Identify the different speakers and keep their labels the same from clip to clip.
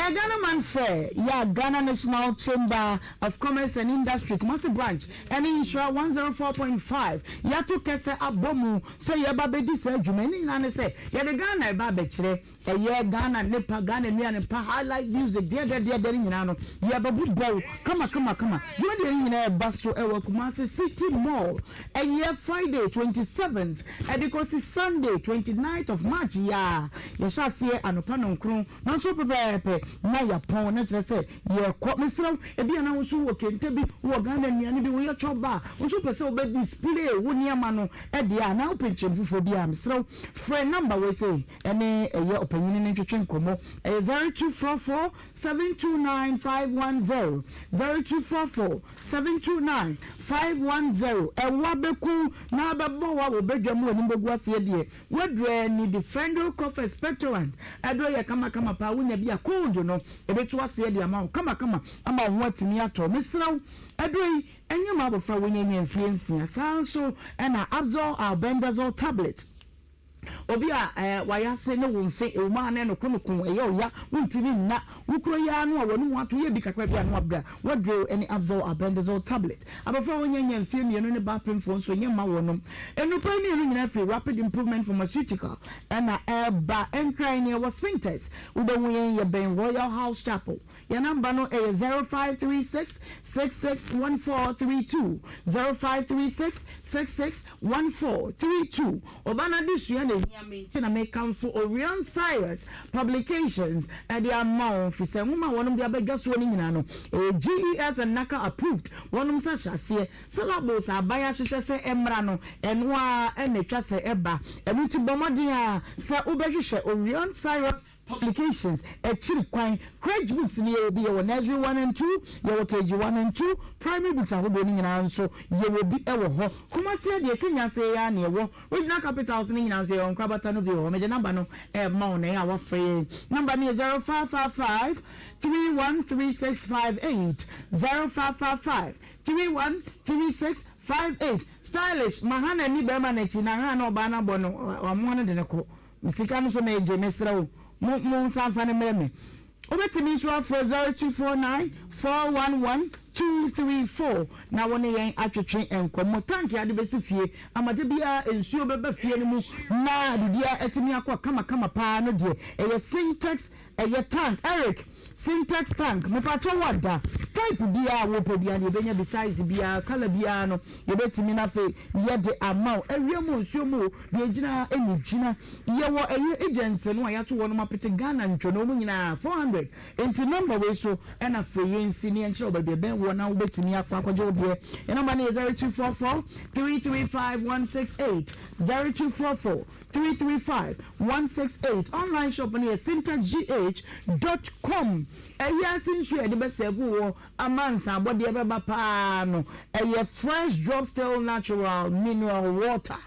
Speaker 1: Ɛyɛ Ghana Man Fair yɛ a Ghana National Chamber of Commerce and Industry Kumasi Branch ɛne Nhyira 104.5 yɛato kɛsɛ abɔ mu sɛ yɛreba abɛdi saa dwuma yi. Ne nyinaa ne sɛ yɛde Ghana reba abɛkyerɛ Ɛyɛ Ghana nnepa, Ghana nnuane pa, high life music, deɛ dɛ deɛ dɛ ne nyinaa no yɛbɛbo bɔw kama kama kama. Dwumadie no nyinaa ɛba so ɛwɔ Kumasi City Mall. Ɛyɛ Friday 27th ɛde kɔsi Sunday 29th of March yi ara. Yɛhyɛ aseɛ anɔpa nɔnkron nanso pɛpɛɛpɛ na yɛapɔn na kyerɛ sɛ yɛrekɔ. Mesrɛ wo ebia na wo nso wowɔ kente bi, wowɔ Ghana nnuane bi, woyɛ chop bar, wo nso wopɛ sɛ wobɛ display wo nneɛma no deɛ a anaa wopɛ nkyerɛmu foforɔ bi a mesrɛ wo frɛ number wei sei. Ɛne ɛyɛ ɔpanyin no ntwetwe nkɔmmɔ. Ɛyɛ 0244 729 510, 0244 729 510. Ɛwo abɛku na abɛbɔ wo a wɔ badwa mu w'anim bɛgu aseɛ deɛ, w'aduro ara ni, Defendryl Cough Expectorant. Aduro yɛ kamakama paa, wonya bi a cold no ɛbɛtu aseɛ de ama wo kamakama ama wo ho atumi atɔ. Mesrɛ wo, aduro yi ɛnyɛ ma abɔfra a wanyanya mfeɛ nsia. Saa ara nso na Abzol Albendazole Tablet. Obi a eh, wayɛ ne wo mfe, ɛwɔ mu a na ɛnokonoko, ɛyɛ ɔya, wontumi nna, wo kuro yi ara no a w'anum ato yɛ bi kakra bi a na wabra, w'aduro ne Abzol Albendazole tablet. Abɔfra a wɔnnya nnya mfeɛ mmienu ne ba apemfoɔ nso ɛnyɛ mma wɔnom. Nnurupɔ yi mmienu nyinaa firi Rapid Improvement Pharmaceutical ɛna ɛba. Nkran ne ɛwɔ Sphincters, wobɛhu yɛn yɛbɛn Royal House Chapel. Yɛn namba no yɛ 0536 66 1432, 0536 66 1432. Ɔba no adesua na ehia me nti na mekamfo Orion Cyrus Publications de ama wo, ɛfiri sɛ nwoma a wɔnom de aba dwa soɔ no nyinaa no, ɛyɛ GES and NACA approved, wɔnom nsa hyɛ aseɛ. Syllables a aban ahyehyɛ sɛ ɛmmra no, ɛno ara na ɛtwa sɛ ɛba. Ɛno nti bɔ mmɔden ara sɛ wobɛhwehwɛ Orion Cyrus Publications, Akyiri kwan, Crèche books no yɛwɔ bi, yɛwɔ Nursery one and two, yɛwɔ KG one and two, Primary books ahodoɔ no nyinaa nso yɛwɔ bi wɔ hɔ. Kumasi deɛ Kenya ase yi ara na yɛwɔ, Regional capitals no nyinaa nso yɛwɔ nkorabata no bi wɔ hɔ. Mede number no rema wo na ɛyɛ a woafrɛ yɛn. Number no yɛ 0555 313658, 0555 313658. Stylish, Mahana nni barima no akyi na ha na ɔbaa no abɔ no, wamoa no de no kɔ. Me sika no nso megye, mesrɛ wo, mo monsan mfa no mmrɛ me. Wobɛtumi nso afrɛ 0249 411 234 na wo ne yɛn atwetwe nkɔmmɔ. Tank a wode bɛsi fie ama da biara nsuo bɛba fie no mu na biribiara atumi akɔ kamakama paa no deɛ, ɛyɛ Sintex Ɛyɛ tank Eric sintex tank mepakyɛw wada type biaa a wopɛ biaa no yɛbɛnya bi size biaa colour biaa no yɛbɛtumi na afei yɛde ama wo awia mu o nsuo mu o deɛ ɛgyina ɛna ɛgyina yɛwɔ ɛyɛ agents no a yɛato wɔnom apete Ghana ntwonoo mu nyinaa 400 nti number wei so ɛna frɛ yɛn nsi ne yɛnkyerɛ wo baabi ɛbɛn woɔ na wobɛtumi akɔ akɔgye wo deɛ yɛn number no yɛ 0244 335 168 0244 335 168 Online shop no yɛ syntexgh dot com Ɛyɛ ase nsuo a yɛde bɛ sɛɛvo wɔ ama nsaabɔdeɛ bɛba paa no ɛyɛ fresh drop still natural mineral water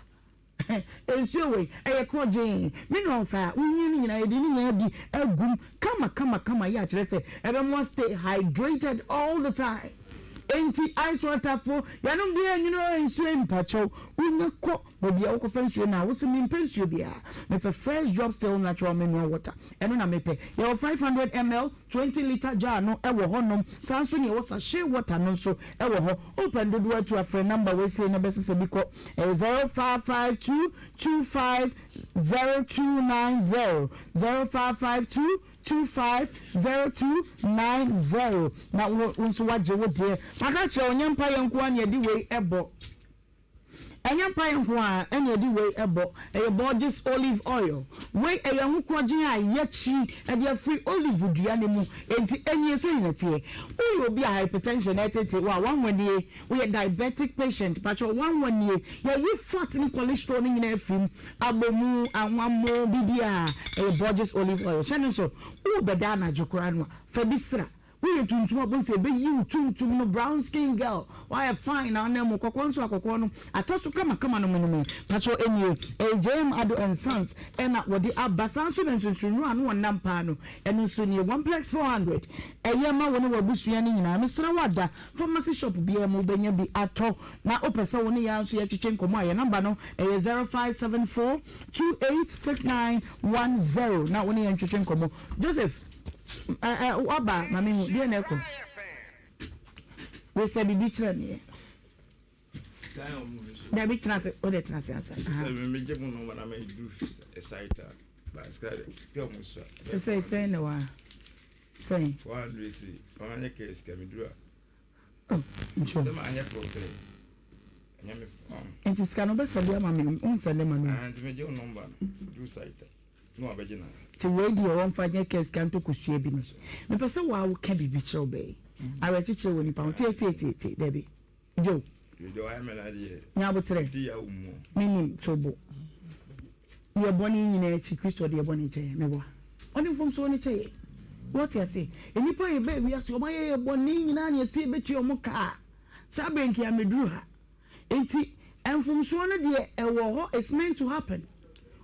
Speaker 1: Nsuo wei ɛyɛ korɔgyee minerals a wohia no nyinaa yɛde ne nyinaa bi agum kama kama kama yɛ akyerɛ sɛ ɛbɛmoa stay hydrated all the time Enti ice water fo yɛnom deɛ ɛnwene nsuo mpakyɛw wonya kɔ Baabi a wokɔfa nsuo no a, wose mempɛ nsuo biara, mepɛ Fresh Drop Still Natural Mineral Water, ɛno na mepɛ. Yɛwɔ 500 ml, 20 litre jar no wɔ hɔnom, saa nso na yɛwɔ sachet water no nso wɔ hɔ. Wopɛ no dodoɔ a tu a frɛ number wei sei na bɛsesa bi kɔ, ɛyɛ 0552 25 0290, 0552 25 0290, na wo nso woagye wo deɛ. Maka kyerɛ wo, nyɛ mpaeɛ nko ara na yɛde wei bɔ. Ɛnyɛ mpaeɛ nko ara na yɛde wei bɔ, ɛyɛ Borges olive oil. Wei ɛyɛ ngo korɔgyen a yɛakyi de afiri olive dua no mu, enti ɛnyɛ sɛn na ɛteɛ. Woyɛ obi a hypertension ɛretete wo a, w'anwa nie. Woyɛ diabetic patient, pakyɛ w'anwa nie. Yɛayi fat ne cholesterol no nyinaa afiri mu, abomu, anwammo, biribiara. Ɛyɛ Borges olive oil. Hyɛ no nso, worebɛda anadwo koraa no a, fa bi sra. Woyɛ tuntum a bohu sɛ ɛbɛyi wo tuntum no brown skin girl woayɛ fine na wonam mu kɔkɔɔ nso a kɔkɔɔ no atɔ so kamakama no menom pakyɛw ɛnie ɛyɛ JM Addo and Sons ɛna wɔde aba saa nso na nsunsunu a no wɔnam paa no ɛno nso nie oneplex 400 ɛyɛ ma wo ne w'abusua no nyinaa mesrɛ wo ada pharmacy shop biara mu wobɛnya bi atɔ na wopɛ sɛ wo ne yɛn nso yɛtwetwe nkɔmmɔ a yɛn namba no ɛyɛ 0574 286910 na wo ne yɛn twetwe nkɔmmɔ Joseph. Ɛ ɛ waba ma me hu deɛ na ɛkɔ. Wesɛ biribi kyerɛ meɛ. Dabi tena ase o de tena ase ansa. Sɛ sɛ sɛn na wa sɛn. Oh, nkyɛn. Nti sika no bɛsɛ de ama me o nsɛ de ma me. Nti wei deɛ wɔmfa nyɛ kɛ sika ntɔ kosua bi no. Mepɛ sɛ waa woka biribi kyerɛ wo bɛyi. Awerɛkyekyerɛ wɔ nipa ho. Tie tie tie tie dabi. Joe. Nya aboterɛ. Menim to bo. Yɛ bɔne nyinaa akyi Kristo ɔde yɛ bɔne kyɛ yɛ. Meboa. Ɔde mfomsoɔ no kyɛ yɛ. Wɔte ase. Nnipa yɛ bɛɛ wiase ɔma yɛ yɛ bɔne nyinaa ne ɛsɛ yɛbɛtua ɔmo kaa. Saa berɛ nka yɛamɛduru ha. Nti mfomsoɔ no deɛ ɛwɔ hɔ it's meant to happen.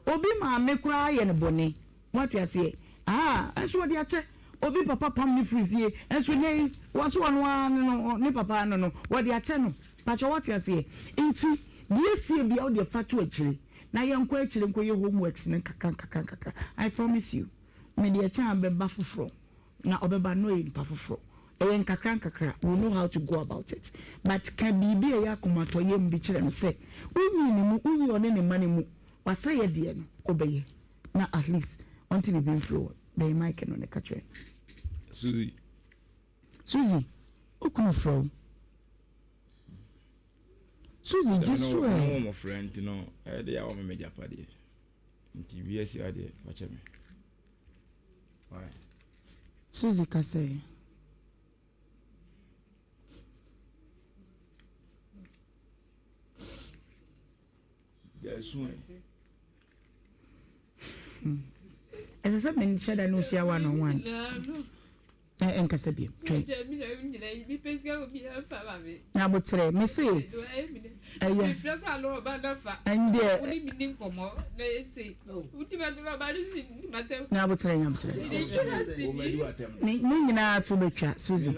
Speaker 1: Obi maame koraa yɛ no bɔne moate aseɛ ahaa nso ɔde akyɛ obi papa pam no firi fie nso nnɛ yi wɔse ɔno ara ne no ne papa no no wɔde akyɛ no pakyɛ woate aseɛ nti deɛ ɛsie bia wodeɛ fa to akyire na yɛnkɔ akyire nkɔyɛ homeworks no nkakra nkakra nkakra I promise you mede ɛkyɛn a bɛba foforɔ Na ɔbɛba na ɔyɛ nipa foforɔ. Ɛyɛ nkakra nkakra, we know how to go about it. But ka biribi a ɛyɛ akomatɔyam bi kyerɛ no sɛ wonyii ne mu, wonyii ɔne ne mma no mu, w'asɛyɛ deɛ no wobɛyɛ na at least ɔnte biribi mfiri hɔ. Bɛn mic no na ka kyerɛ no.
Speaker 2: Suzy.
Speaker 1: Suzy, wo kunu frɛ wo. Suzy gye so ɛ.
Speaker 2: Mewɔ mmɔfra nti no, ɛyɛ de a wɔma me agyapadeɛ. Nti wiase adeɛ, fakyɛ me. Why?
Speaker 1: Suzy ka sɛ. Ɛsɛ sɛ menhyɛ da ne ohyia one on one. Ɛnkasa bio. Twɛn. Nyabotrɛ, me se ɛyɛ. Ɛndeɛ. Nyabotrɛ, nyabotrɛ. Ne ne nyinaa to bɛtwa, Suzy.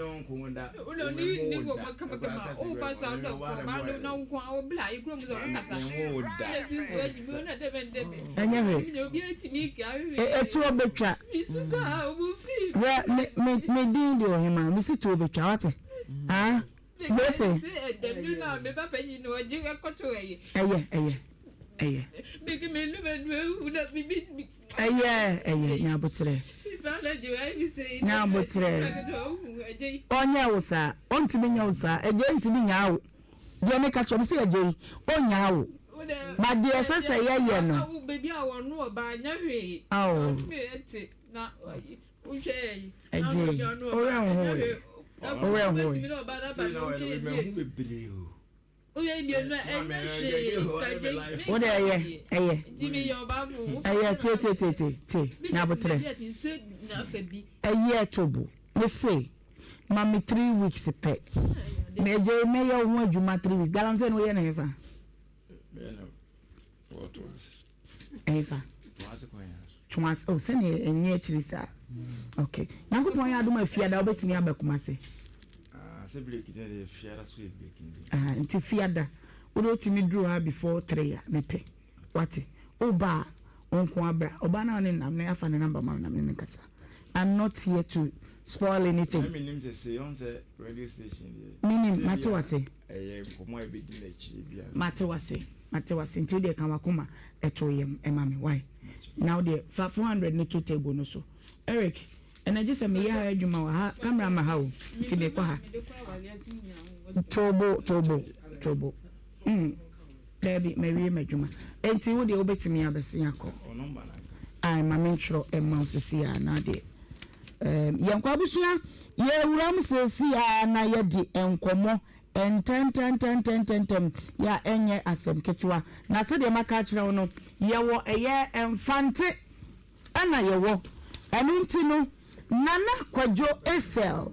Speaker 1: Ɛnyɛ hwee. Ɛtoɔ bɛtwa. Hwɛ me me me din de ɔhemaa me si tuo betwa wate ah wote. Ɛyɛ ɛyɛ ɛyɛ. Ɛyɛ ɛyɛ nyabotrɛ nyabotrɛ ɔnyɛ wo saa ɔntumi nyɛ wo saa ɛgye ntumi nyaa wo. Deɛ meka kyerɛ mo sɛ agya yi ɔnnyaa wo but deɛ ɛsɛ sɛ yɛyɛ no. Ao agye owura nhoe owura nhoe. Wo de ɛyɛ ɛyɛ ɛyɛ tie tie tie tie tie nyabotrɛ ɛyɛ tobo mese. Ma me three weeks pɛ. Mɛgye mɛyɛ wo ho adwuma three weeks. Galamsey no woyɛ no hefa? Hefa? Toase. Oh, sɛnea ɛnyɛ akyiri saa. Okay. Nyankopɔn yɛ adom a fiada wobɛtumi aba Kumase.
Speaker 2: Ah, sɛ break deɛ deɛ fiada so yɛ break
Speaker 1: ndi. Ah, nti fiada wode wotumi duru ha before three a mepɛ. Wate? Woba a, wo nko ara bra. Ɔbaa no a ɔne nam no, afa ne number ma me na me ne no nkasa. I'm not here to spoil anything.
Speaker 2: Na menim sɛ sei, ɔn sɛ radio station deɛ.
Speaker 1: Menim, mate wase.
Speaker 2: Ɛyɛ nkɔmɔ a ɛbɛdi n'akyire bi a.
Speaker 1: Mate wase, mate wase. Nti wodeɛ ka wakoma ɛto yam ɛma me, why? Na wodeɛ fa 400 no to table no so. Eric, ɛnɛ gye sɛ meyɛ ha adwuma wɔ ha, camera ma ha o, nti mekɔ ha. Tobo, tobo, tobo. Mm. Daabi, mawie m'adwuma. Enti wo deɛ wobɛtumi abɛsen akɔ. Ae, ma mentwerɛ mma wo seesei ara na adeɛ. Ɛɛm, yɛnkɔ abusua, yɛwura mu seesei ara na yɛdi nkɔmmɔ ntɛntɛntɛntɛntɛntɛm, yɛ a ɛnyɛ asɛm ketewa. Na sɛdeɛ maka akyerɛ wo no, yɛwɔ ɛyɛ Mfante. na yɛwɔ. Ɛno nti no, Nana Kwadwo Essel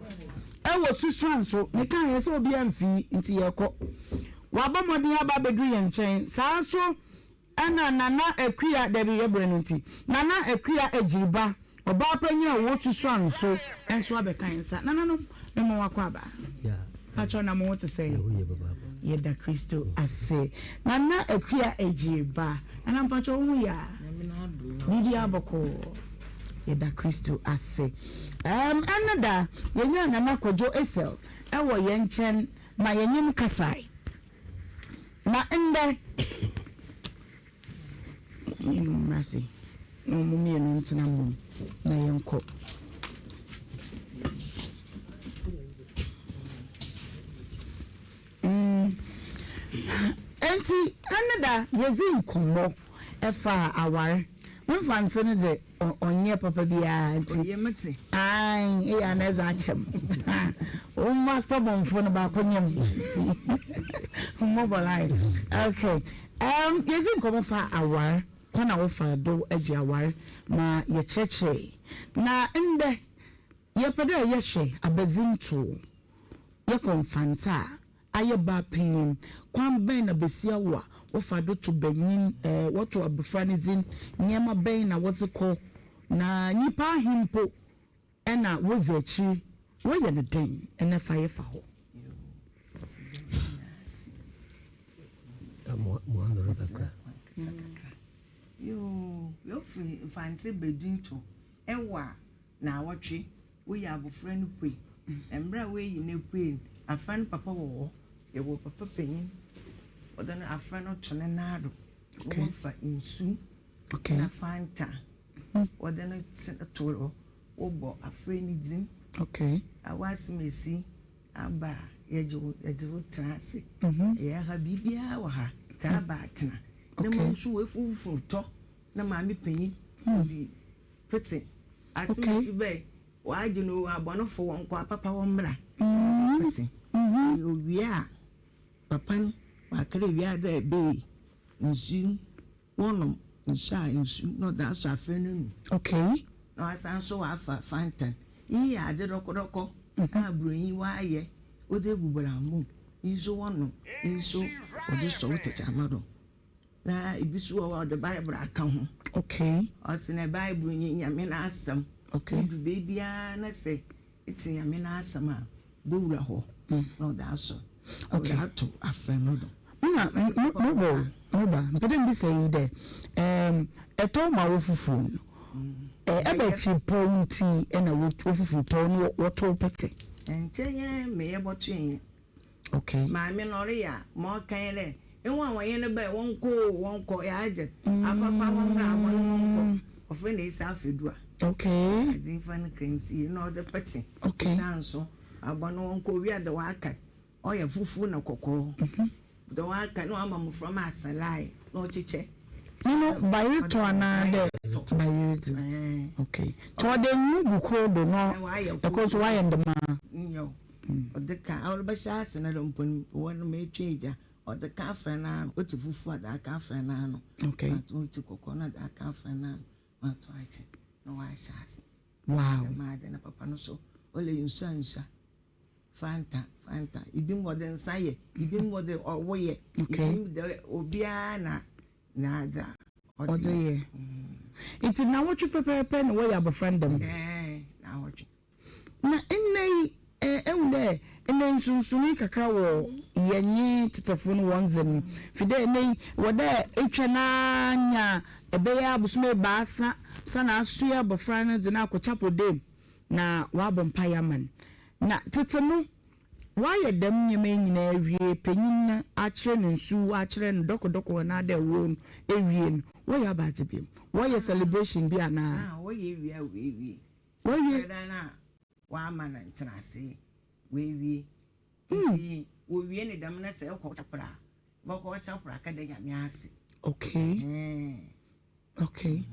Speaker 1: wɔ Susuanso. Mekaeɛ sɛ obiara mfii, nti yɛrekɔ. Wabɔ mmɔden aba abɛduru yɛn nkyɛn. Saa ara nso na Nana Akua, dabi, yɛbrɛ no nti, Nana Akua Agyiriba, ɔbaa panyin a ɔwɔ Susuanso nso abɛka yɛn nsa. Nananom, mema mo akwaaba. Patrɔ na mo ho te sɛn? Yɛda Kristo ase. Nana Akua Agyiri ba. Nana mpatrɔ wo ho yɛ a? Biribiara bɔkɔɔ. Yɛda Kristo ase. Ɛɛm, ɛnnɛ da, yɛnyaa Nana Kwadwo Essel wɔ yɛn nkyɛn ma yɛnye no kasae. Na ndɛ, mmienu mmra ase na wɔn mmienu ntena mmom na yɛnkɔ. Mm. Enti ɛne da yɛdzi nkɔmmɔ ɛfa awar. Me mfantse no dze ɔnnyɛ papa biara ntsi.
Speaker 3: Oye metse.
Speaker 1: Ae, eyɛ a na edze akyɛ m'. Wo mma stubbornfo no baako nye m' ntsi mobɔ line. Okay, um, yedzi nkɔmbɔ fa awar, kwan a wɔfa do gye awar ma yɛkyerɛkyerɛe. Na ndɛ yɛpɛ dɛ yɛhwɛ abadzintow, yɛkɔ Mfantse a, Ayɛ baa panyin, kwan bɛn na basia wo a wɔfa do to banyin eh, wɔto abofra ne dzin, nneɛma bɛn na wɔdze kɔ, na nyimpa ahe mpo na wodzi ekyir, wɔyɛ no dɛn na fa yɛ fa hɔ?
Speaker 3: Yoo, yɛfiri Mfantse bɛdin to ɛwɔ a naawɔtwe Woyi abofra no pue. Mber a woeyi no epue no, afra no papa wɔ hɔ. Yɛwɔ papa panyin. Wɔdze no afra no to ne nan do. Wɔfa nsu na fanta. Wɔdze no to hɔ. Wɔbɔ afra no dzin. Aw'asɛm esi aba a, yɛgye wo yɛdze wo tsena ase. Yɛyɛ ha biribiara wɔ ha. Dza aba a tsena. Na mbom so woefufuw tɔ na maame panyin ɔdze Petse, asem ti bɛɛ, wɔagye no o, abɔnefo wɔnkɔ, apapa wɔmmra. Ɔdze petse. Ntsi owie a, papa no ɔakra ewie a dɛ ebei nsu, wɔnom nsu a nsu na ɔdze asɔ afra no mu.
Speaker 1: Okay.
Speaker 3: Na ɔasan so ɔafa Fanta. Iyi yɛ adze dɔkɔdɔkɔ a Buronyi ɔayɛ, ɔdze egu bɔlambɔ mu. Iyi so wɔnom, iyi so wɔdze sɔ wo tɛkyerɛma do. Na ebi so wɔ hɔ a ɔde Bible aka ho.
Speaker 1: Okay.
Speaker 3: Ɔse na Bible nye Nyame n'asɛm.
Speaker 1: Okay.
Speaker 3: Idu beebiara na sɛ etse Nyame n'asɛm a, bowura hɔ na ɔdze asɔ, ɔdze ato afrɛ no do.
Speaker 1: Mma mobɔ o, moba. Mepɛ dɛ mibisa iyi dɛ, erm, ɛtɔw ma wofufuw no, ebɛn tsirmpɔw ntsi na wofufuw tɔw no wɔtow petse?
Speaker 3: Nkyɛ hɛn meyɛ bɔtoe hɛn.
Speaker 1: Okay.
Speaker 3: Maame no ɔreyɛ a, ma ɔka nye dɛ, Hɔn a wɔnye no bae, wɔnkɔ o, wɔnkɔ, yɛagye no, apapa wɔmbra, hɔn wɔnkɔ. Wɔfrɛ no Esa Afedua.
Speaker 1: Okay.
Speaker 3: Adzemfa no kransie na ɔdze petse.
Speaker 1: Okay.
Speaker 3: Sesa nso, abɔ no wɔnkɔ, owie a dza ɔaka no, ɔyɛ fufuw na kɔkɔɔ. Dza ɔaka no, na ɔama mboframba asa line na ɔkyekyɛ.
Speaker 1: No no, bayertɔ anaa dɛ bayer dze? Okay. Ntsi ɔdze ngo gu kor do na kor so ɔayɛ no dɛm ara?
Speaker 3: Nyew. Ɔdze ka, ɔrebɛhyɛ ase no dɛ mpo no, wɔ no metwa egya, ɔdze ka afra n'ano, otsi fufu a ɔdze aka afra n'ano,
Speaker 1: Okay.
Speaker 3: Wato otsi kɔkɔɔ no ɔdze aka afra n'ano, wato akyɛ na ɔahyɛ ase.
Speaker 1: Wow.
Speaker 3: Dɛm adze no papa no so ɔlɛ nsu a nsu a, Fanta, Fanta, binom wɔdze nsa yɛ, binom wɔdze ɔwo yɛ,
Speaker 1: Okay.
Speaker 3: binom dɛ obiara na n'adze a
Speaker 1: Ɔdze yɛ. Ntsi naawɔtwe pɛpɛɛpɛ na wɔyɛ abofra no dɛm?
Speaker 3: Ɛɛn, naawɔtwe.
Speaker 1: Na ndɛ yi, ehu dɛ ndɛ nsonsonee kakra wɔ yɛnye tsetsefo no hɔn dze no, fi dɛ ndɛ yi ewɔ dɛ etwɛn ara nya bɛyɛ abosoom ebiasa ansaana asoɛ abofra no dze no akɔ chapel dan mu na wɔabɔ mpae ama no. Na tsetse no, wɔayɛ dɛm ndzɛmba yi nyina ewie, panyin no akyerɛ no nsu, akyerɛ no dɔkɔdɔkɔ anaadɛ woo no ewie no, wɔyɛ abadze bio? Wɔyɛ celebration bi anaa?
Speaker 3: Ah, wɔyɛ wie a woewie.
Speaker 1: Wawie.
Speaker 3: Ɔbɛdan a ɔama no ntsenasee, oewie. Ntsi wowie no dɛm na sɛ ekɔ chapel a, ebɔkɔ chapel akɛda Nyame ase.
Speaker 1: Okay. Okay.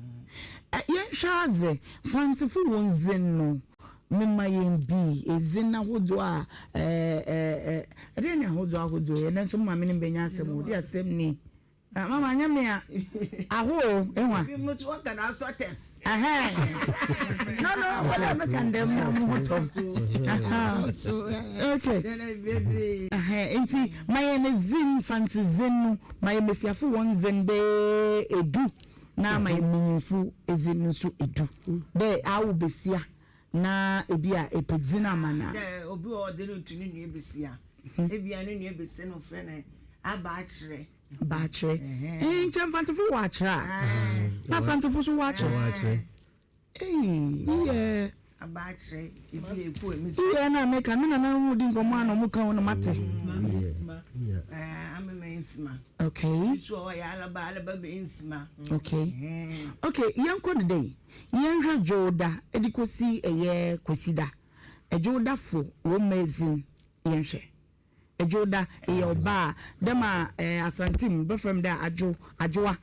Speaker 1: Yɛnhwɛ adze, Mfantsefo hɔn dzin no, mema yɛn bi, edzin ahodoɔ a, ɛɛ, ɛdeɛn ne ahodoɔ ahodoɔ yi? Ɛnnɛ nso mo maame ne me bɛnya asɛm o, de asɛm ni. Ah, mama nyɛ me a ahorow ewa.
Speaker 3: Ebi mo nso wɔka na asɔtɛs.
Speaker 1: No no, wɔn a meka ndɛm na mo ho tɔ. Okay. Nti ma yɛ ne dzin fanti dzin no ma yɛ mmesiafo wɔn dzin bɛyɛ edu na ma yɛ mmenyinfo dzin nso edu dɛ awo besia na ebi a epɛ dzin ama no a.
Speaker 3: Dɛ obi wɔ hɔ ɔdze no to ne nua besia ebi a ne nua besia no frɛ no aba akyerɛ.
Speaker 1: Baakyerɛ. Nkyɛ Mfantsefo wɔ akyerɛ a, na Asantefo so wɔ akyerɛ. Ei, yɛ. Yɛ na meka me nana ho di nkɔmmɔ a na ɔmo ka ho na mate. Okay. Okay. Okay, yɛnkɔ no dɛn? Yɛnhwɛ Dwoda de kɔsi ɛyɛ Kwasida. Dwodafo wɔ mma yɛnhwɛ. Dwoda eyɛ ɔbaa a, dɛm a eh, Asante mu bɛfrɛ me dɛ Adwo, Adwoa.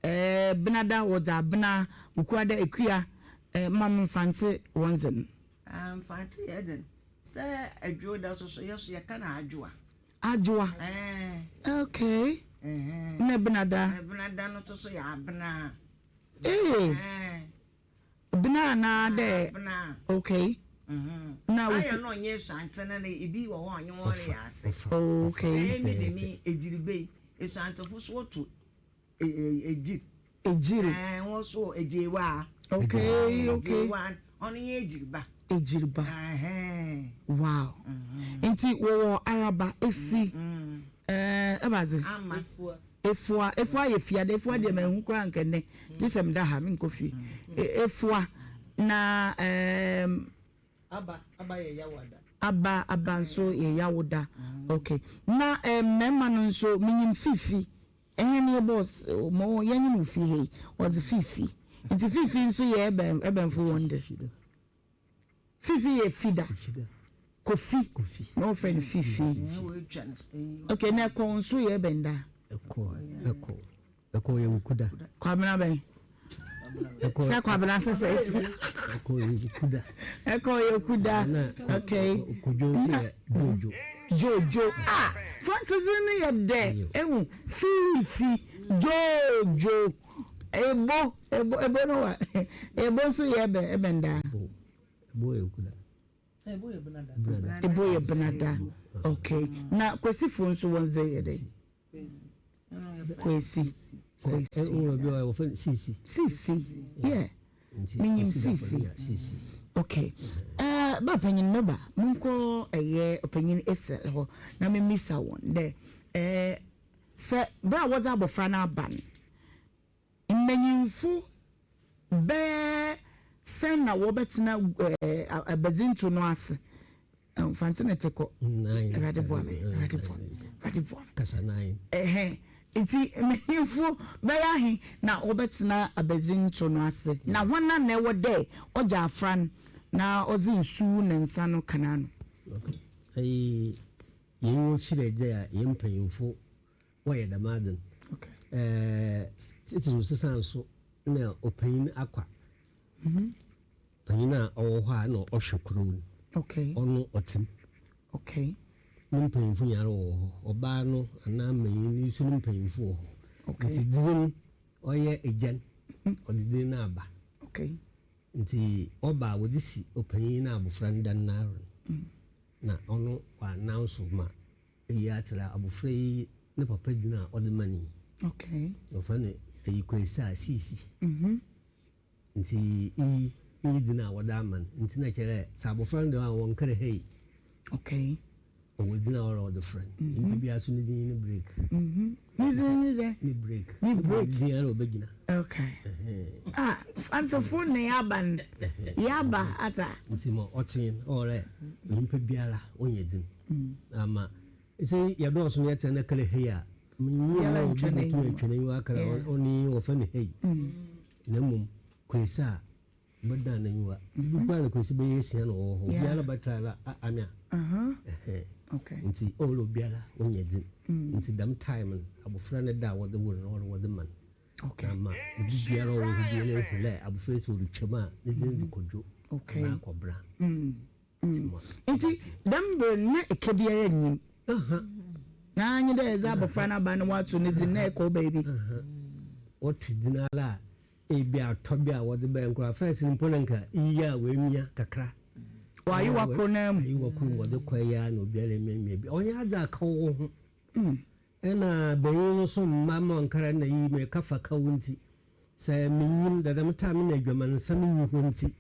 Speaker 1: Eh, Benada wɔdze Abena, Wukuada Ekua, eh, ma me Mfantse wɔn dze no.
Speaker 3: Ah, Mfantse yɛ dzen. Sɛ Dwoda so so, yɛ so yɛka no Adwoa.
Speaker 1: Adwoa.
Speaker 3: Eh.
Speaker 1: Okay.
Speaker 3: Eh.
Speaker 1: Na Benada?
Speaker 3: Benada no so so yɛ Abena.
Speaker 1: Eh.
Speaker 3: Eh.
Speaker 1: Bena anaa dɛ.
Speaker 3: Bena.
Speaker 1: Okay.
Speaker 3: Na ayɛ no ɔnyɛ esuantse no na ebi wɔ hɔ a ɔnye wɔn reyɛ ase.
Speaker 1: Okay.
Speaker 3: Sɛ emi de me egyirbe yi, esuantsefo so wɔto egyir.
Speaker 1: Egyir.
Speaker 3: Ɛɛ wɔn so egyeewaa.
Speaker 1: Okay okay.
Speaker 3: Egyeewaa ɔno nye egyirba.
Speaker 1: Egyirba. Wow. Nti wɔwɔ araba esi. Ɛɛ ɛbadze.
Speaker 3: Ama.
Speaker 1: Efua, Efua yɛ fia Efua deɛ manhu koraa anka nnɛ gye sɛ meda ha menkɔ fie. Efua na ɛɛm.
Speaker 4: Aba, aba yɛ yawoda.
Speaker 1: Aba, aba nso yɛ yawoda. Okay. Na ɛɛ mmarima no nso menyim Fifi. Ɛhɛn yɛ boss mo yɛnye no wɔ fie ha yi ɔdze Fifi. Nti Fifi nso yɛ ɛbɛn ɛbɛnfo wɔn de. Fifi yɛ Fida. Kofi. Na wɔfrɛ no Fifi. Okay, na ɛkɔ nso yɛ bɛn da?
Speaker 5: Ɛkɔ ɛkɔ ɛkɔ yɛ wukuda.
Speaker 1: Kwabena bɛn? Sɛ kwabena sɛ sɛ.
Speaker 5: Ɛkɔ yɛ wukuda.
Speaker 1: Ɛkɔ yɛ wukuda. Okay.
Speaker 5: Kodwo nso yɛ jojo.
Speaker 1: Jojo ah fantidzi no yɛ dɛ ehu fifi jojo. Ebo, ebo, ebo no wa. Ebo nso yɛ ɛbɛn, ɛbɛn daa.
Speaker 5: Ebo, ebo yɛ kuda.
Speaker 4: Ebo yɛ benada.
Speaker 1: Ebo yɛ benada. Okay. Na kwesifo nso wɔn dze yɛ dɛ. Kwesi. Kwesi.
Speaker 5: Ɛwɔ bi wɔ wɔfɛ sisi.
Speaker 1: Sisi. Yeah. Menyim sisi. Okay. Uh, ba panyin meba. Monkɔ ɛyɛ ɔpanyin Esel hɔ na memisa wɔn dɛ eh Sɛ ber a wɔdze abofra no aba no, mbanyimfo bɛyɛ sɛn na wɔbɛtsena abadzinto no ase? Mfantse na etse kɔ. Ewurade boa me, Ewurade boa me, Ewurade boa me.
Speaker 5: Kasa nine.
Speaker 1: Ɛhɛn, ntsi mbanyimfo bɛyɛ ahe na wɔbɛtsena abadzinto no ase, na hɔn na ɛwɔ dɛ ɔgye afra no na ɔdze nsu na nsa no ka n'ano?
Speaker 5: Okay. Ɛyi. Yɛn wɔ fir dɛ a hɛn mpanyimfo wɔyɛ dɛm adze no. Tsitsir nsesa so na ɔpanyin akwa, panyin a ɔwɔ hɔ a nna ɔhwɛ kurow no, ɔno ɔtse mu. Ne mpanyimfo nyinara wɔwɔ hɔ, ɔbaa no anaa mbanyin yi so no mpanyimfo wɔ hɔ. Ntsi dzin ɔyɛ egya no, ɔdze dzin no aba. Ntsi ɔba a wɔdze si ɔpanyin na abofra no dan no ara no. Na ɔno ɔannounce ma eyi akyerɛ abofra yi ne papa dzin a ɔdze ma no yi.
Speaker 1: Okay.
Speaker 5: Wɔfrɛ no eyi Kwesi a Siisi. Mm-hmm. Nti iyi nye dzin a wɔdze ama no. Nti na kyerɛ dɛ sɛ abofra no dɛm a wɔnnkɛrɛ hei.
Speaker 1: Okay.
Speaker 5: Ɔwɔ dzin a ɔwɔ dɛ wɔdze frɛ no. Mm-hmm. Nyimpa biara so ne dzin nye ne break.
Speaker 1: Mm-hmm. Ne dzin nye dɛn?
Speaker 5: Ne break.
Speaker 1: Ne break.
Speaker 5: Ne dzin ara obegyina.
Speaker 1: Okay. Ah, Fantsefo na yɛaba no. Yɛaba ata.
Speaker 5: Nti ma ɔtse no, ɔwɔ dɛ nyimpa biara onya dzin. Ama sɛ yɛdɔɔso na yɛtsena na kɛrɛ hei a, minyim dɛ obi botum etwa n'enyiwa akɛrɛ ɔno yi wɔfrɛ no hei. Na mbom Kwesi a, Bɛdan n'enyiwa. Bi koraa na kwesi bɛyɛ esia na ɔwɔ hɔ. Obiara bɛtra la amea. Nti ɔwɔ dɛ obiara onya dzin. Nti dɛm time no, abofra no da a wɔdze woo no no, ɔwɔ dɛ wɔdze ma no. Na ama obi biara a ɔwɔ hɔ biara ehu dɛ abofra yi sɛ orutwa mu a, ne dzin dze Kwadwo anaa Kɔbena.
Speaker 1: Nti dɛm ber no na eka biara nnyi mu. Na nye dɛ edze abofra no aba na wɔato ne dzin na ekɔ beebi.
Speaker 5: Wɔto dzin ara a, Ebia atɔ bi a wɔdze bɛyɛ nkora. First no mpo na nka iyi a woemia kakra.
Speaker 1: Wɔ ayewa kor no ara mu.
Speaker 5: Ayewa kor mu wɔdze kɔ yi ara na obiara emiamia bi. Ɔnnyɛ adze a kaw wɔ ho. Nna banyin no so mma ma ɔnnkara nna iyi meka fa kaw ntsi. Sɛ minyim dɛ dɛm time no na edwamansɛm nnyi hɔ ntsi,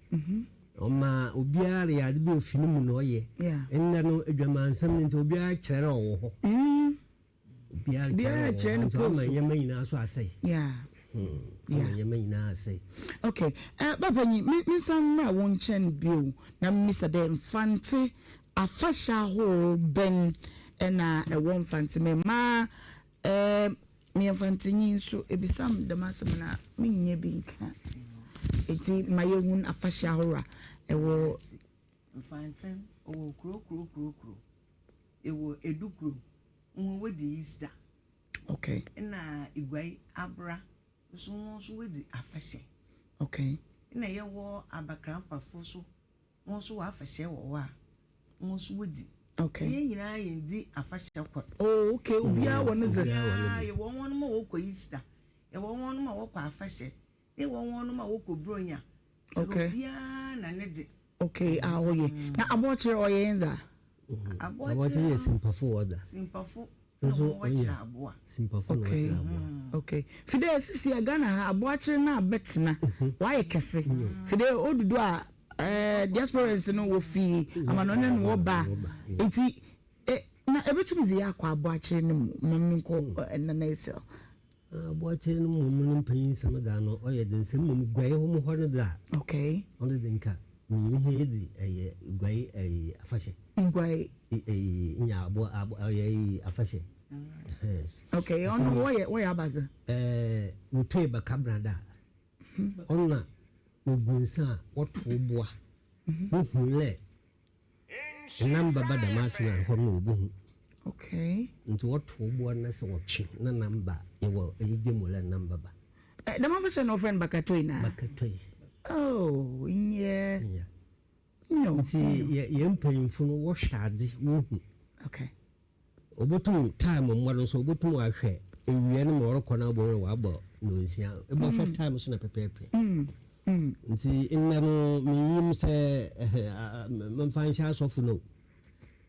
Speaker 5: ɔma obiara reyɛ adze bi a ofi no mu na ɔyɛ. Ndɛ no edwamansɛm no ntsi obiara kyerɛ dɛ ɔwɔ hɔ. Obiara kyerɛ dɛ ɔwɔ hɔ ntsi ɔama ndzɛmba nyina so asɛe. Ama nneɛma nyinaa asɛe.
Speaker 1: Okay, eh, Papa nyi, me me nsan mmra wo nkyɛn bio na mmisa dɛ Mfantse afahyɛ ahorow bɛn na ɛwɔ Mfantse me mma eh, meyɛ Mfantsenyi nso ebisa me dɛm asɛm no a mennya bi nka. Enti ma yɛhun afahyɛ ahorow a ɛwɔ.
Speaker 3: Mfantse ɔwɔ kuro kuro kuro kuro. Ewɔ Edukuro, hɔn wodzi Easter.
Speaker 1: Okay.
Speaker 3: Nna Iguai Abra so hɔn so wodzi afahyɛ.
Speaker 1: Okay.
Speaker 3: Nna yɛwɔ Abakrampafo so hɔn so wɔ afahyɛ wɔ hɔ a hɔn so wodzi.
Speaker 1: Okay.
Speaker 3: Hɛn nyina yenndzi afahyɛ kor.
Speaker 1: Oh okay, obiara wɔ ne dze.
Speaker 3: Obiara, yɛwɔ hɔn ma wɔkɔ Easter, yɛwɔ hɔn ma wɔkɔ afahyɛ, yɛwɔ hɔn ma wɔkɔ Buronya.
Speaker 1: Okay.
Speaker 3: Obiara na ne dze.
Speaker 1: Okay, ah ɔyɛ. Na aboɔkyere ɔyɛ yɛn dza?
Speaker 5: Aboɔkyere yɛ simpafo wɔ dza.
Speaker 3: Simpafo na wɔn wɔkyerɛ aboa.
Speaker 5: Simpafo na wɔkyerɛ aboa.
Speaker 1: Okay. Fidɛ sisi a Ghana ha aboakyere na abɛtena wayɛ kɛse. Fidɛ odudu a eh, diasporans no wɔ fi amanɔne no wɔba. Nti eh, na ebetumi dze yɛ akɔ aboakyere no mu ma menkɔ Nana Esel.
Speaker 5: Aboakyere no mmom no mpanyinsɛm dza no ɔyɛ dzen sɛ mbom guai hom hɔ no dze a.
Speaker 1: Okay.
Speaker 5: Ɔno dze nka minyim hɛn yedzi ɛyɛ guai ɛyi afahyɛ.
Speaker 1: Guai.
Speaker 5: Ɛyi nya aboa abo ɔyɛ ɛyi afahyɛ.
Speaker 1: Okay, ɔno wɔyɛ wɔyɛ abadze.
Speaker 5: Ɛɛ wotue bɛka da a ɔno na wogu nsa a wɔtow boa wohu lɛ Nam bɛba dɛm ase no a, hɔ no wobohu.
Speaker 1: Okay.
Speaker 5: Nti wɔtow boɔ no sɛ wɔtwe na nam ba yɛwɔ enyigye mu lɛ nam bɛba.
Speaker 1: Eh, dɛm afahyɛ no wɔfrɛ no bakatoi na?
Speaker 5: Bakatoi.
Speaker 1: Oh, nyɛ.
Speaker 5: Yeah.
Speaker 1: Nyo.
Speaker 5: Nti yɛ yɛn mpanyimfo no wɔhwɛ adze wohu.
Speaker 1: Okay.
Speaker 5: Obotum time mbowa no so obotum ɔahwɛ ewia no ma ɔrokɔ no abohu no ɔabɔ ndɔnsia. Ebɔhwɛ time so na pɛpɛɛpɛ. Ntsi ndɛ no minnyim sɛ memfa nhyɛ asɔfo no o.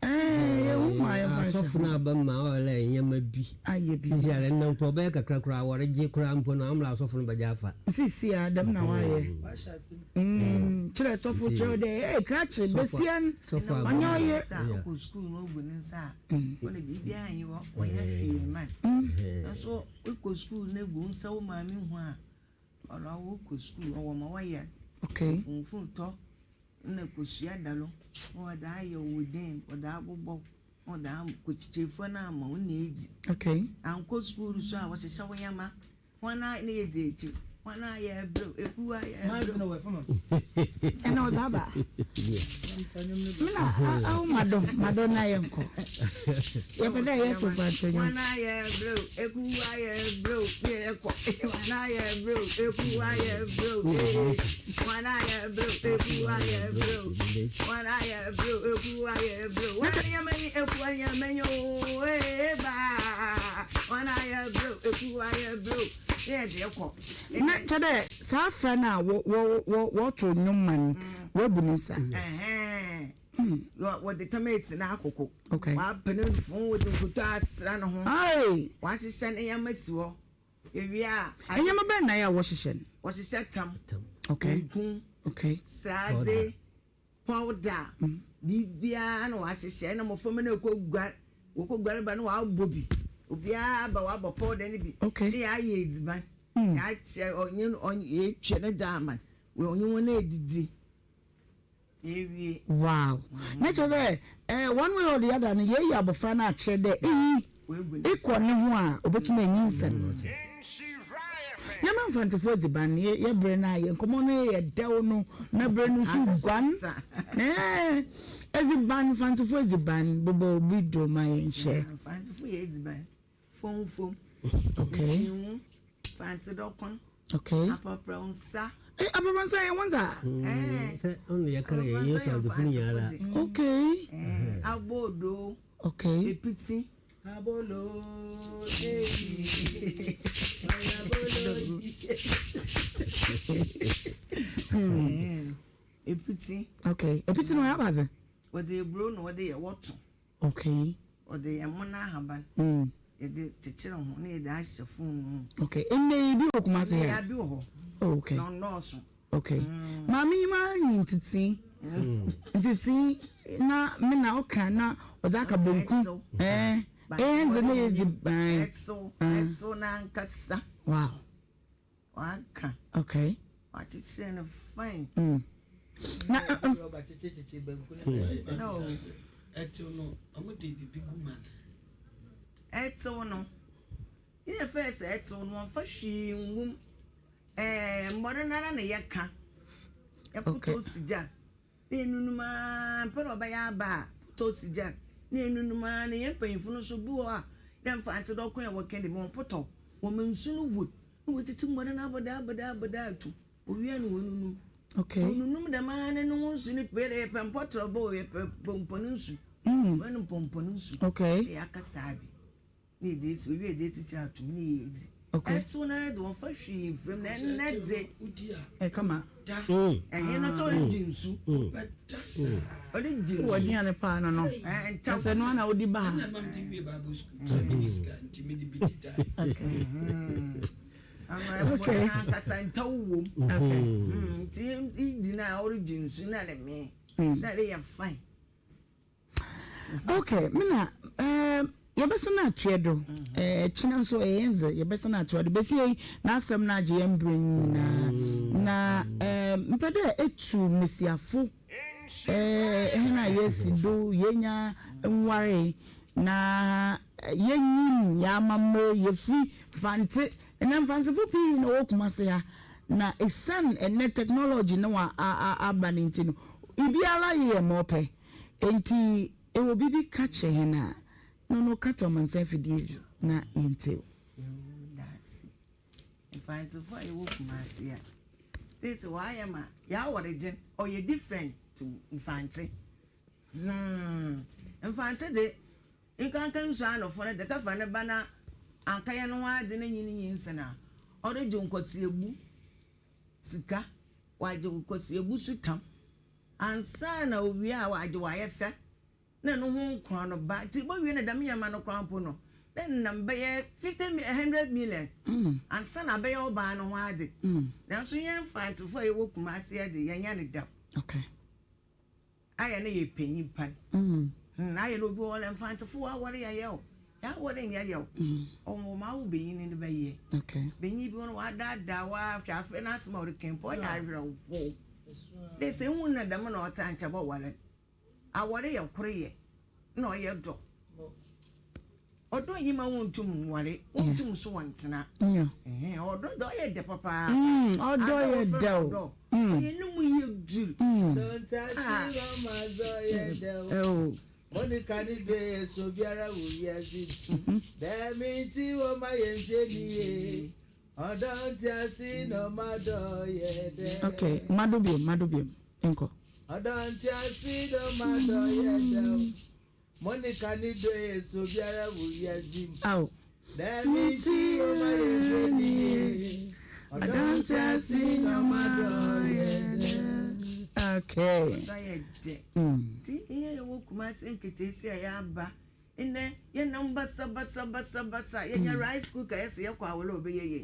Speaker 5: Asɔfo no aba ma ɔyɛ dɛ ndzɛmba bi. Seseiara ndɛ mpo ɔbɛyɛ kakra koraa wɔregye koraa mpo no amora asɔfo no bɛgye afa.
Speaker 1: Seseiara dɛm na wɔayɛ. Kyerɛ sɔfo kyerɛ dɛ ee krakye besia no ɔnyɛ ɔyer.
Speaker 3: Sɛ ɔkɔ sukuu na ogu ne nsa a, ɔno biribiara nyi hɔ, ɔnyɛ hwee mma no. Nanso ekɔ sukuu na egu wo nsa wo maame hu a, ɔno awo kɔ sukuu ɔwɔ ma wɔyɛ no. Funfun tɔ na kosua da no na wɔdze ayɛ wo den, wɔdze abobɔ na wɔdze ama kɔkyikyirifo no ama wo na edzi. Ankɔ sukuu so a wɔhyehyɛ wo nyama. Hwan a na yɛdi akyi? Hwan a yɛbrɛ ekuo a yɛbrɛ.
Speaker 1: Ɛna ɔdze aba. Mina awo madɔ madɔ na yɛ nkɔ. Yɛpɛ dɛ yɛto fantse nwom.
Speaker 3: Hwan a yɛbrɛ ekuo a yɛbrɛ ne yɛkɔ. Hwan a yɛbrɛ ekuo a yɛbrɛ Hwan a yɛbrɛ ekuo a yɛbrɛ Hwan a yɛbrɛ ekuo a yɛbrɛ Hwan a yɛmɛnyi ekuo a yɛmɛnyi ooo ee baa. Hwan a yɛbrɛ
Speaker 1: Na kyerɛ dɛ saa afra no a wɔtow nnwom ma no, woebu ne nsa.
Speaker 3: Wɔdze tam esi n'akoko. Wɔapɛ no fon, wɔdze nkuto asera no ho. Wɔahyehyɛ ne nneɛma si hɔ. Ewie a.
Speaker 1: Nneɛma bɛn na ayɛ a wɔhyehyɛ no?
Speaker 3: Wɔhyehyɛ tam, nku, sradze. Powder, biribiara na wɔahyehyɛ na mmɔframma no rekɔ guar, wɔkɔ guar ba na wɔabɔ bi, obiara aba wɔabɔ powder no bi,
Speaker 1: Okay.
Speaker 3: na yɛayɛ edziban, yɛakyɛ ɔnye ɔnye yɛatwa ne dze ama no, ɔnye hɔn edidi, yeewie.
Speaker 1: Wow. Na kyerɛ dɛ eh, one way or the other no yɛyi abɔfra no akyerɛ dɛ iyi ekɔ ne ho a obetumi enyinsɛn. Yɛma Mfantsefo edziban, yɛ ber no a yɛ nkɔmbɔ no yɛ dɛw no na ber no so guan. Ɛɛ, edziban, Mfantsefo edziban, bobɔ bi do ma yɛnhwɛ.
Speaker 3: Mfantsefo yɛ edziban fomfom,
Speaker 1: Okay.
Speaker 3: nkyinwu, Mfantse dɔkon,
Speaker 1: Okay.
Speaker 3: aprɔprɔw nsa.
Speaker 1: Eh, aprɔprɔw nsa yɛ wɔn dza?
Speaker 3: Ɛɛ,
Speaker 5: Sɛ ɔno yɛ kara yɛ yɛ Mfantsefo nyinara.
Speaker 1: Okay.
Speaker 3: Ɛɛ, abodoo.
Speaker 1: Okay.
Speaker 3: Epitsi. Abolo eyi. Abolo. Epitsi.
Speaker 1: Okay. Epitsi no ɔyɛ abadze.
Speaker 3: Wɔdze eburo na wɔdze yɛ wɔto.
Speaker 1: Okay.
Speaker 3: Wɔdze ɛmo n'ahaban. Yɛdze kyekyere ho na yɛdze ahyɛ fononoo mu.
Speaker 1: Okay. Ndɛ yi bi wɔ Kumasi ha?
Speaker 3: Ndɛ bi wɔ hɔ.
Speaker 1: Oh, okay.
Speaker 3: Na ɔnnɔɔso.
Speaker 1: Okay. Maame yi ma nyi ntsitsii. Ntsitsii na me na ɔka na ɔdze aka banku. Eh. Eh, ndze na yɛdzi ban.
Speaker 3: Ɛtsew, ɛtsew n'ankasa.
Speaker 1: Wow.
Speaker 3: Waka.
Speaker 1: Okay.
Speaker 3: Wakyekyere no fine.
Speaker 1: Na
Speaker 4: rɔba kyekyekyekyere banku no ɛtew no ɔmo de biribi gu ma no.
Speaker 3: Ɛtew no yɛ fɛ sɛ ɛtew no wɔmfa hwee ngum ɛɛ mmɔre no ara na yɛka ɛpotɔ si gya na enunum ara mpɛ na ɔbɛyɛ aba a potɔ si gya na enunum ara na yɛn mpanyinfo no nso bi wɔ hɔ a dɛ mfa ante dɛ ɔko yɛ wɔkɛn de wɔn potɔ wɔn nsu no wɔ na wɔtete mmɔre no abɔdaa abɔdaa abɔdaa ato owia na wɔnunum.
Speaker 1: Okay.
Speaker 3: Wɔnunum dɛm ara na no ho nsu no pue dɛ yɛpɛ mpɔtorɔ bɔ o yɛpɛ pɔmpɔn nsu. Wɔfrɛ no mpɔmpɔn nsu.
Speaker 1: Okay.
Speaker 3: Na yɛaka saa bi na yɛde esi owie yɛde etikyere atom na yɛdzi.
Speaker 1: Okay.
Speaker 3: Ɛto no ara de wɔmfa hwee mfra mu na ɛnɛ dze.
Speaker 4: Wodi a.
Speaker 1: Ɛkama.
Speaker 4: Da.
Speaker 3: Ɛhe no sɛ ɔde gye nsu.
Speaker 4: Wobɛda saa.
Speaker 3: Ɔde gye nsu.
Speaker 1: Wɔ aduane paa no no.
Speaker 3: Ntaw.
Speaker 1: Sɛ no ana wodi ba ha.
Speaker 4: Ɛna ɛma mede wie Bible school. Sɛ menni sika nti mede bi dida.
Speaker 3: Okay. Ankasa ntaw wom.
Speaker 1: Okay.
Speaker 3: Nti idi na ɔregye nsu na ne mee. Na ɛde yɛ fine.
Speaker 1: Okay, me na yɛbɛsan atoa do. Kyena nso ɛyɛ yɛn dze yɛbɛsan atoa do. Besi yi n'asɛm no agye yɛn mber nyinaa. Na mepɛ dɛ etu mbesiafo hɛn a yɛasi do yenya nwaree na yenyim hɛn amamber, yefi Mfantse. Ndɛ Mfantsefo pii na wɔwɔ Kumase ha na esian ndɛ technology no a aba no ntsi no, biara yɛ ma ɔpɛ. Enti ewɔ biribi ka kyerɛ hɛn a, no no ka to amansan afidie do na yɛntie wo.
Speaker 3: Yɛwɔ dase. Mfantsefo a yɛwɔ Kumasi a, seesei wɔayɛ ma yɛaɔregyen ɔyɛ different to Mfantse. Hmm, Mfantse de, nkanka nsuanofo no de kɛfa ne ba na annkɛyɛ no ho adze na nye no nyinsen a, ɔregye nkɔseabu sika, ɔagye nkɔseabu so tam. Ansaana owie a ɔagye ɔayɛ fɛ na no ho nkora no ba ntsi bowie no dɛm ndzɛmba no koraa mpo no na enam bɛyɛ 50 mi 100 million ansaana abɛyɛ ɔbaa no ho adze. Naaso hɛn Mfantsefo a yɛwɔ Kumasi ha dze yɛnnyɛ no dɛm.
Speaker 1: Okay.
Speaker 3: Ayɛ no yɛpɛ nyimpa no. Ayɛ no obi wɔ hɔ no Mfantsefo wɔawar yɛ yaw, yɛawar nnyɛ yaw. Ɔwɔ ma awo banyin no bɛyɛ.
Speaker 1: Okay.
Speaker 3: Banyin bi wɔ no ɔadaadaa wo ara hwɛ afei n'asɛm a ɔreka mpo ɔyɛ awerɛhow. Dɛ sɛ ihu no dɛm na ɔtse a nkyɛ ebɔwar no. Awar yɛ kor yɛ na ɔyɛ dɔ. Ɔdɔ nnyi ma wonntum nnware, wonntum so wɔnntsena. Ɔdɔ dze ɔyɛ dɛ papaapa.
Speaker 1: Ɔdɔ yɛ dɛw.
Speaker 3: Ɔyɛ no mu yɛ dur.
Speaker 4: Monica ne dɔ yɛ so biara wɔ wiase mu. Dɛm nti wɔma yɛnhwɛ ni yie. Ɔdɔ ntease na ɔma dɔ yɛ dɛ.
Speaker 1: Okay, mado biom, mado biom. Nkɔ.
Speaker 4: Ɔdɔ ntease na ɔma dɔ yɛ dɛ. Monica ne dɔ yɛ so biara wɔ wiase mu.
Speaker 1: Aw.
Speaker 4: Dɛm nti wɔma yɛnhwɛ ni yie. Ɔdɔ ntease na ɔma dɔ yɛ dɛ.
Speaker 1: Okay.
Speaker 3: Ɔdɔ yɛ dɛ. Nti yɛn a yɛwɔ Kumasi nketeesia a yɛaba ndɛ yɛnam basabasabasabasa yɛnya rice cooker yɛsɛ yɛkɔ awɔle a ɔbɛyɛ yie.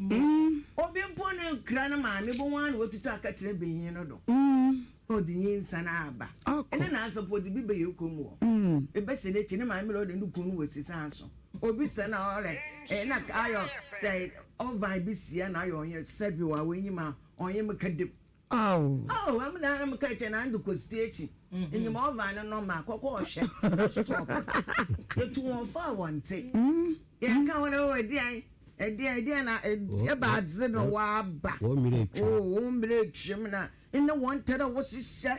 Speaker 3: Obi mpo ne nkra no maame bohu ara na watutu aka kyerɛ banyin no do na ɔdze nyinsa no aba. Ɛne nansa mpo ɔdze bi bɛyɛ kurom hɔ. Ebɛhyɛ n'ekyir ne maame na ɔne no kun no wɔ sisa so. Obi sɛ na ɔrɛ na ayɔ dɛ ɔvan bi sia na ayɔ ɔnyɛ sɛbi wɔ w'enyim a ɔnye me kɛdem.
Speaker 1: Oh.
Speaker 3: Oh, I'm down. I'm catching and the station. In your mother and no ma kɔkɔ ɔhwɛ stop. Yɛtu wɔn fa wɔn te. Yɛn ka wɔn wɔ ɛdeɛn ɛdeɛn ɛdeɛn na ɛba adze na wɔaba.
Speaker 5: Wɔn mmerɛ atwam.
Speaker 3: Oh, wɔn mmerɛ atwam na ɛne wɔn ntɛrɛ wɔhyehyɛ.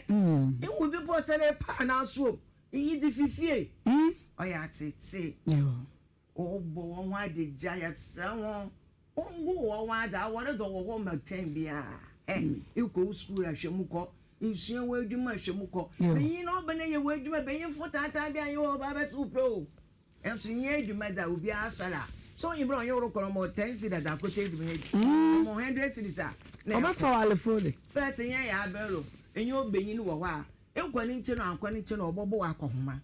Speaker 3: Ehu bi bɔ sɛ paa n'aso iyi de fifie. Ɔyɛ atete. Wɔbɔ wɔn ho adagya yɛsrɛ wɔn. Wɔngu wɔn ho adze awɔre dɔ wɔ hɔ ma tɛn biara. Ɛ ekɔ wo sukuu ahwɛ mu kɔ. Nsua wɔ adwuma ahwɛ mu kɔ. Benyin na ɔbɛn yɛ wɔ adwuma benyinfo taataa bi anyɛ wɔ ɔba bɛsɛ wo pɛ o. Nso nyɛ adwuma da obiara asɔre a. So onyi bere ɔnyɛ worokɔ no ɔmɔ 10 cedis dada akɔtɔ adwuma yɛ di. Ɔmɔ 100 cedis a.
Speaker 1: Ɔbɛfa wɔ alefo de.
Speaker 3: First nyɛ yɛ abɛro enye obenyin wɔ hɔ a nkɔ ne nkyɛn ankɔ ne nkyɛn ɔbɔbɔ wɔ akɔhoma.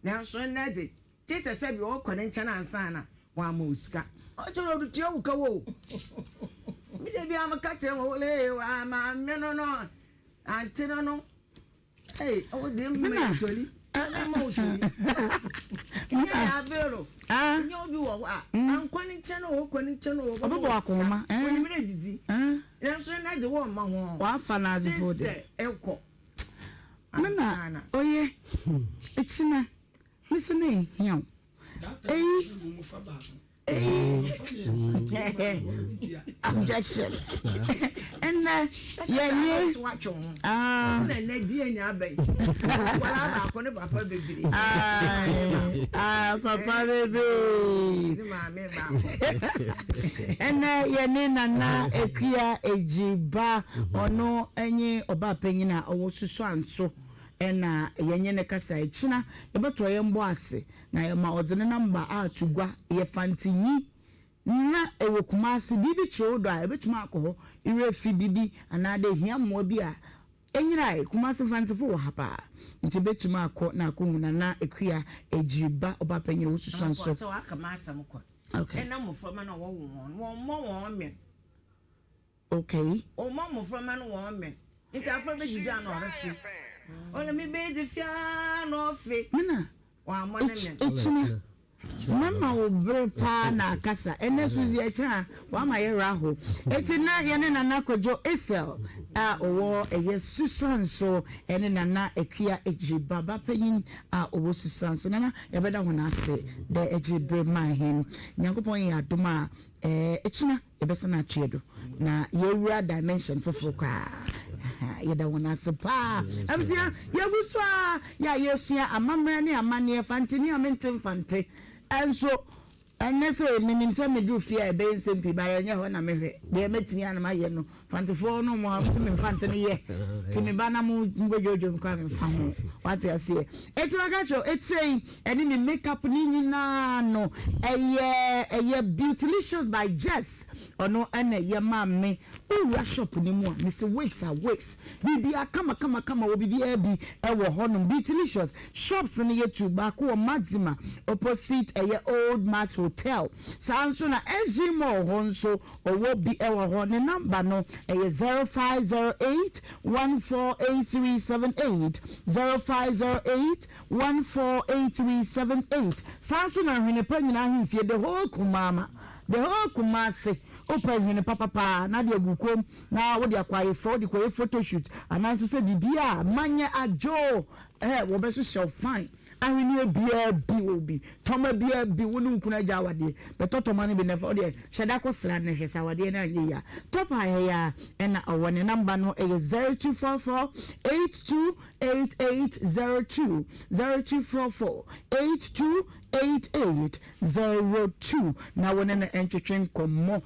Speaker 3: Nanso nnɛ de kye sɛ sɛ bi ɔkɔ ne nkyɛn ansa na wɔama wo sika. Ɔkyerɛ ɔde tua wo ka wo. Mi de bi a meka kyerɛ wɔn wọlé maame no no ante no no. Ee ɔwɔ de mmiri toli. Ɛbɛma wo tumi. Nyɛ yɛ abero. Nyɛ obi wɔ hɔ a. Ankɔ ne nkyɛn o, kɔ ne nkyɛn o.
Speaker 1: Ɔbɛbɔ akɔnma.
Speaker 3: Onyim dɛ dzidzi. Nanso na dze wɔmma ho.
Speaker 1: Wafa n'adzefo de.
Speaker 3: Gye sɛ ɛkɔ.
Speaker 1: Mena oye. Ekyina. Mese na ehia wo. Eyi. Objection. Ɛnɛ yɛnye.
Speaker 3: Ɛnɛ nɛ di enya abɛn. Wala baako ne papa bebree.
Speaker 1: Ah, papa bebree.
Speaker 3: Ne maame baako.
Speaker 1: Ɛnɛ yɛne Nana Akua Ejiba ɔno nye ɔbaa panyin a ɔwɔ Susuanso ɛna yɛnye ne kasa ekyina yɛbɛtoa yɛn bɔ ase. Na yɛma ɔdze ne number ato gua. Yɛ Fantsenyi na ewɔ Kumasi, biribi kyer wo do a, ebɛtum akɔ hɔ. Iwerɛ fi biribi anaadɛ ehia mboa bi a, enyerae. Kumasi Mfantsefo wɔ ha paa, ntsi ebɛtum akɔ na akohu Nana Akua Egyirba, ɔbaapanyin a osusuan so.
Speaker 3: Sɛ wɔaka m'asɛm kwa.
Speaker 1: Okay.
Speaker 3: Ɛna mmoframa no a wɔwo wɔn no, wɔmmɔ wɔn mmɛn.
Speaker 1: Okay.
Speaker 3: Wɔmmɔ mmoframa no wɔn mmɛn. Nti afra bɛdidi a na ɔrefe. Ɔne me bɛdi fie a na ɔfe.
Speaker 1: Mena,
Speaker 3: Wɔammɔ ne mmɛn.
Speaker 1: Ekyina, mɛma wo bere paa na akasa. Ɛnɛ Suzy ɛkyena a, wama yɛ werɛ ahow. Eti na yɛne Nana Kojo Essel a ɔwɔ ɛyɛ Susuanso ɛne Nana Akua Egyiriba ba panyin a ɔwɔ Susuanso. Nana, yɛbɛda hɔn ase dɛ egye bere maa hɛn. Nyankopɔn yɛ adom a, ɛɛ ekyina Yɛbɛsan atoa do na yɛawura dimension fofor koraa. Yɛda hɔn ase paa. Abusua, yɛgu so ara yɛ a yɛresua amammerɛ ne amanneɛ, Fante ne a mente Mfante nso. Ɛnnɛ sei, menim sɛ meduru fie a ɛbɛyɛ nsɛm pii, but ɛnyɛ hɔ na mehwɛ. Deɛ mɛtumi a na mayɛ no, Fantefoɔ no mo a wɔse me Mfante no yɛ, nti meba na mo mobɛdwodwo me koraa memfa ho. Wate aseɛ? Enti maka kyerɛ wo, etire yi ɛne me makeup ne nyinaa no, ɛyɛ ɛyɛ Beautylicious by Jess, ɔno ɛna ɛyɛ maa me. Wowura shop no mu a, mese wigs a wigs, biribiara kama kama kama wɔ biribiara bi ɛwɔ hɔnom. Beautylicious shops no yɛ two, baako wɔ Maxima opposite ɛyɛ Old Max Hotel, saa nso na SG Mall hɔ nso ɔwɔ bi ɛwɔ hɔ. Ne number no ɛyɛ 0508 148378, 0508 148378. Saa nso na Nhwene Pa nyinaa ahemfie, the whole Kumama, the whole Kumasi, wopɛ nhwene papa paa na de agu kom na wode akɔ ayeforɔ, wode kɔyɛ photoshoot anaa nso sɛ biribi a manyɛ adwo eh, wɔbɛhyehyɛ wo fine. Ahweneɛ biara bi wɔ bi, tɔma biara bi, wo ne wo kunu agya awadeɛ, bɛtɔ tɔma no bi na fa, wodeɛ hyɛ da kɔ sra no hwɛ sɛ awadeɛ no anyɛ yie a. Top a ɛyɛ a ɛna ɔwɔ, ne number no ɛyɛ 0244 82 8802, 0244 82 8802 na wo ne no ntwetwe nkɔmmɔ.